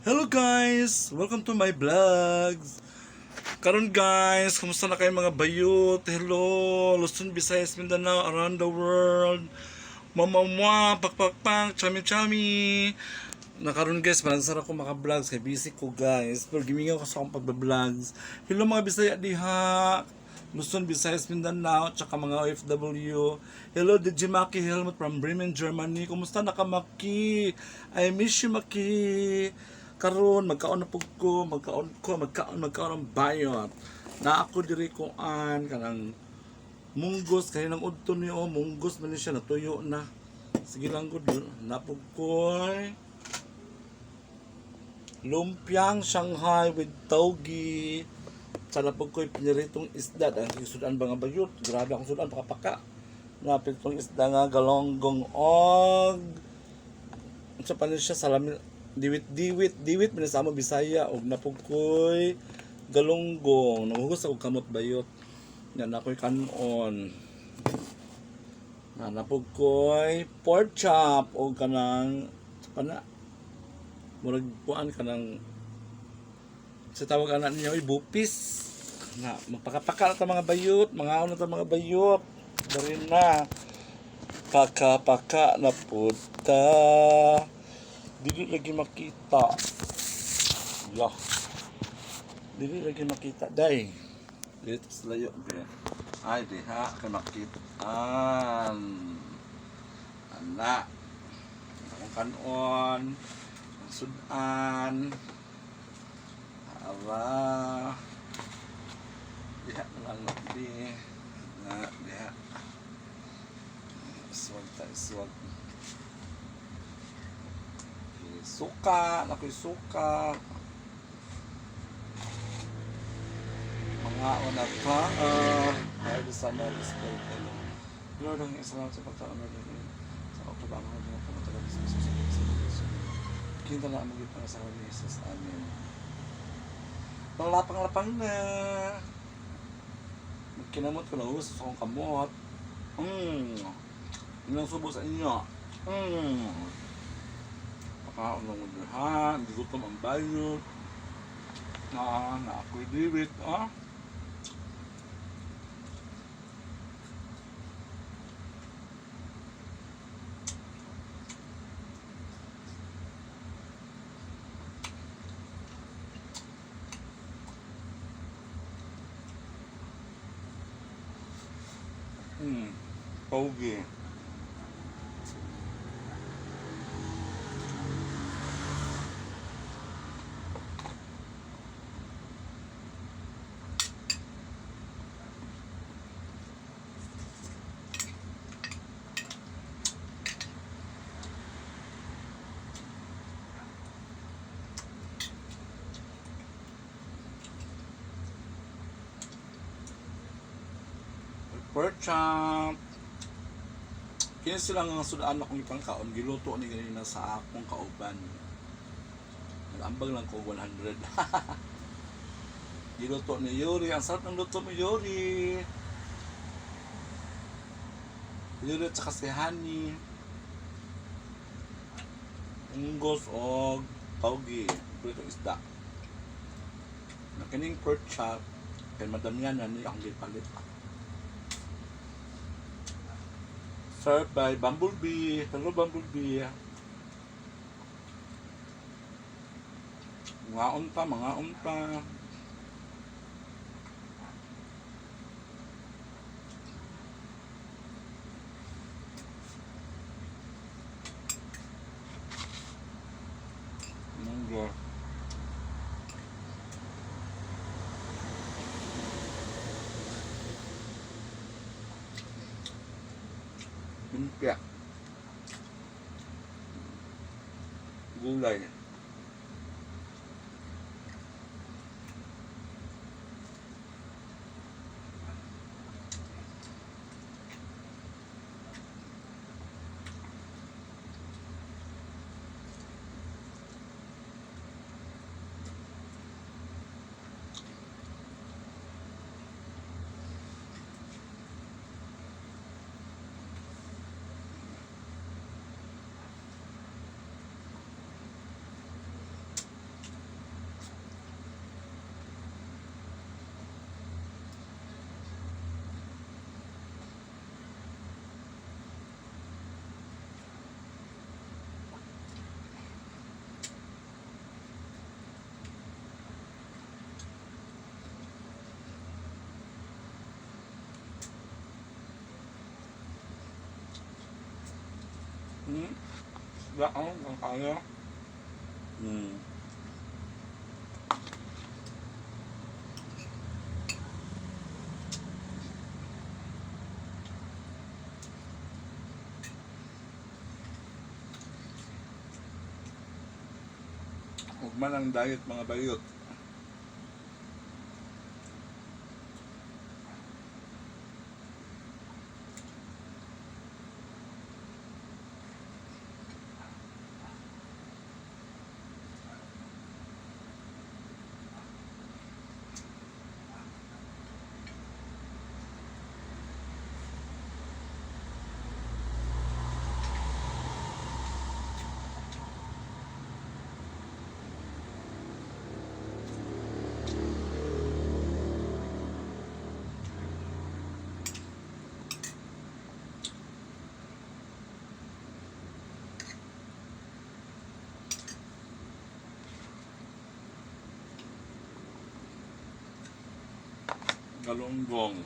Hello guys! Welcome to my vlogs! Karon guys, kumusta na kayo mga bayot? Hello! Luzon, Visayas, Mindanao, around the world! Mamamwa, pakpakpak, chami chami! Nakaroon guys, parang sarap ko maka-vlogs kay busy ko guys. Pero gimingaw ko sa akong pagba-vlogs. Hello mga Bisaya diha! Luzon, Visayas, Mindanao, tsaka mga OFW. Hello, DJ Maki Helmut from Bremen, Germany. Kumusta na ka, Maki? I miss you, Maki. Karon magkaon na pug ko, magkaon ko, magkaon, magkaon ang bayot. Na ako diri kuan kanang munggos kay nang udto ni oh, munggos man ni siya natuyo na. Sige lang gud, napug ko. Lumpiang Shanghai with togi. Sana po ko'y piniritong isda. Dahil sudan ba nga bayot? Grabe akong sudan, pakapaka. Napitong isda nga galonggong og. Unsa pa ni siya salamin diwit diwit diwit man sa amo Bisaya og napugkoy galunggong. Nanghugas ako kamot bayot. Yan ako'y kanon. Na napugkoy pork chop og kanang sa pa na murag kuan kanang sa tawag anak niya ay bupis na magpakapaka na ta mga bayot, mga na ta mga bayot dari na paka-paka na puta, dili lagi makita ya, dili lagi makita day dito sa layo di ay diha kay makitaan ana akong kanon ang sudan. Ara. Diha na lang na di. Na diha. Iswag ta iswag. Okay, suka, nakoy suka. Mga una pa. Dahil sa Holy Spirit. Amen. Lord, ang salamat sa pagkaon, Lord, sa pagkabang ng mga pamatagal sa Jesus sa Jesus. Kinta na ang magiging sa ni Jesus. Amen. Lapang-lapang na. Magkinamot ko na sa akong kamot. Yun ang subo sa inyo. Pakaon lang mo ha. Hindi gutom ang bayot. Na, na ako'y diwit. Ah. Pogi. Pork chop. Kini sila nga sudan akong ipangkaon, giluto ni ganina sa akong kauban. Nag-ambag lang ko 100. Giluto ni Yuri. Ang sarap ng luto mo, Yuri. Yuri at saka si Honey. Unggos og taugi. Pritong isda. Nakining pork chop kay Madam Yana ni akong gipalit. Served by Bumblebee. Hello, Bumblebee. Mga unta, mga unta. Munggo. Lumpia. Gulay. Isda, oh, ang kaya. Huwag man ang diet, mga bayot. Galunggong.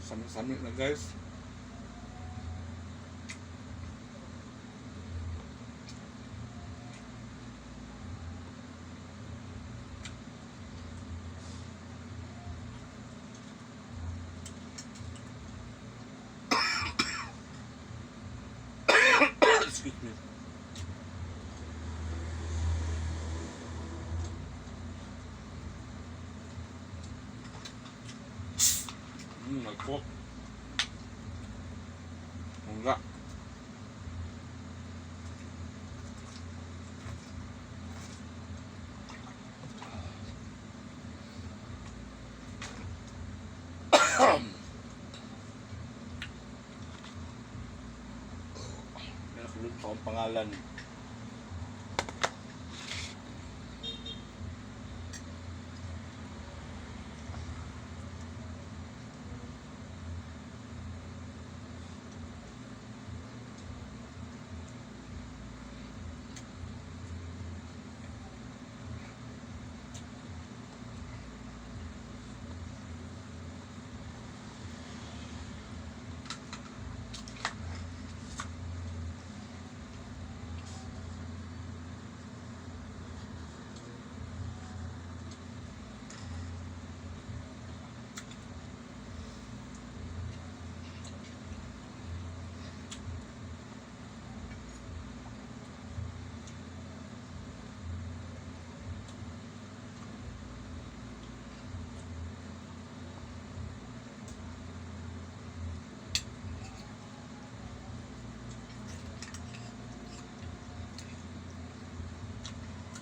Sami-sami na, guys. Excuse me. Nagko. Enggak. May nakalimut akong pangalan.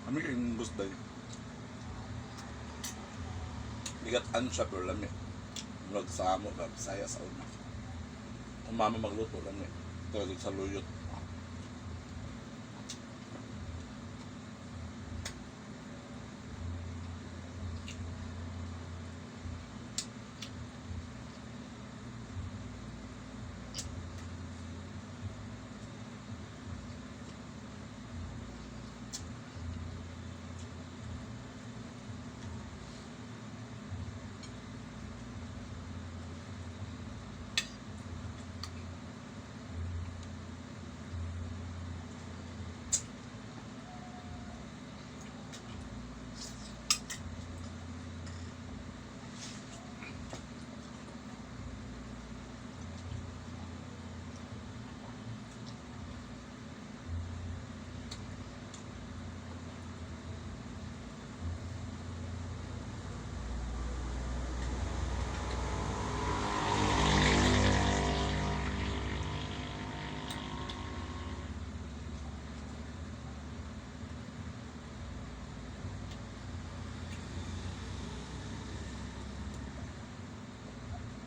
Kami kay munggos day. Bigat-an siya pero lami. Murag sa amo ba, Bisaya sa una. Kung mama magluto, lami. Talagang sa luyot.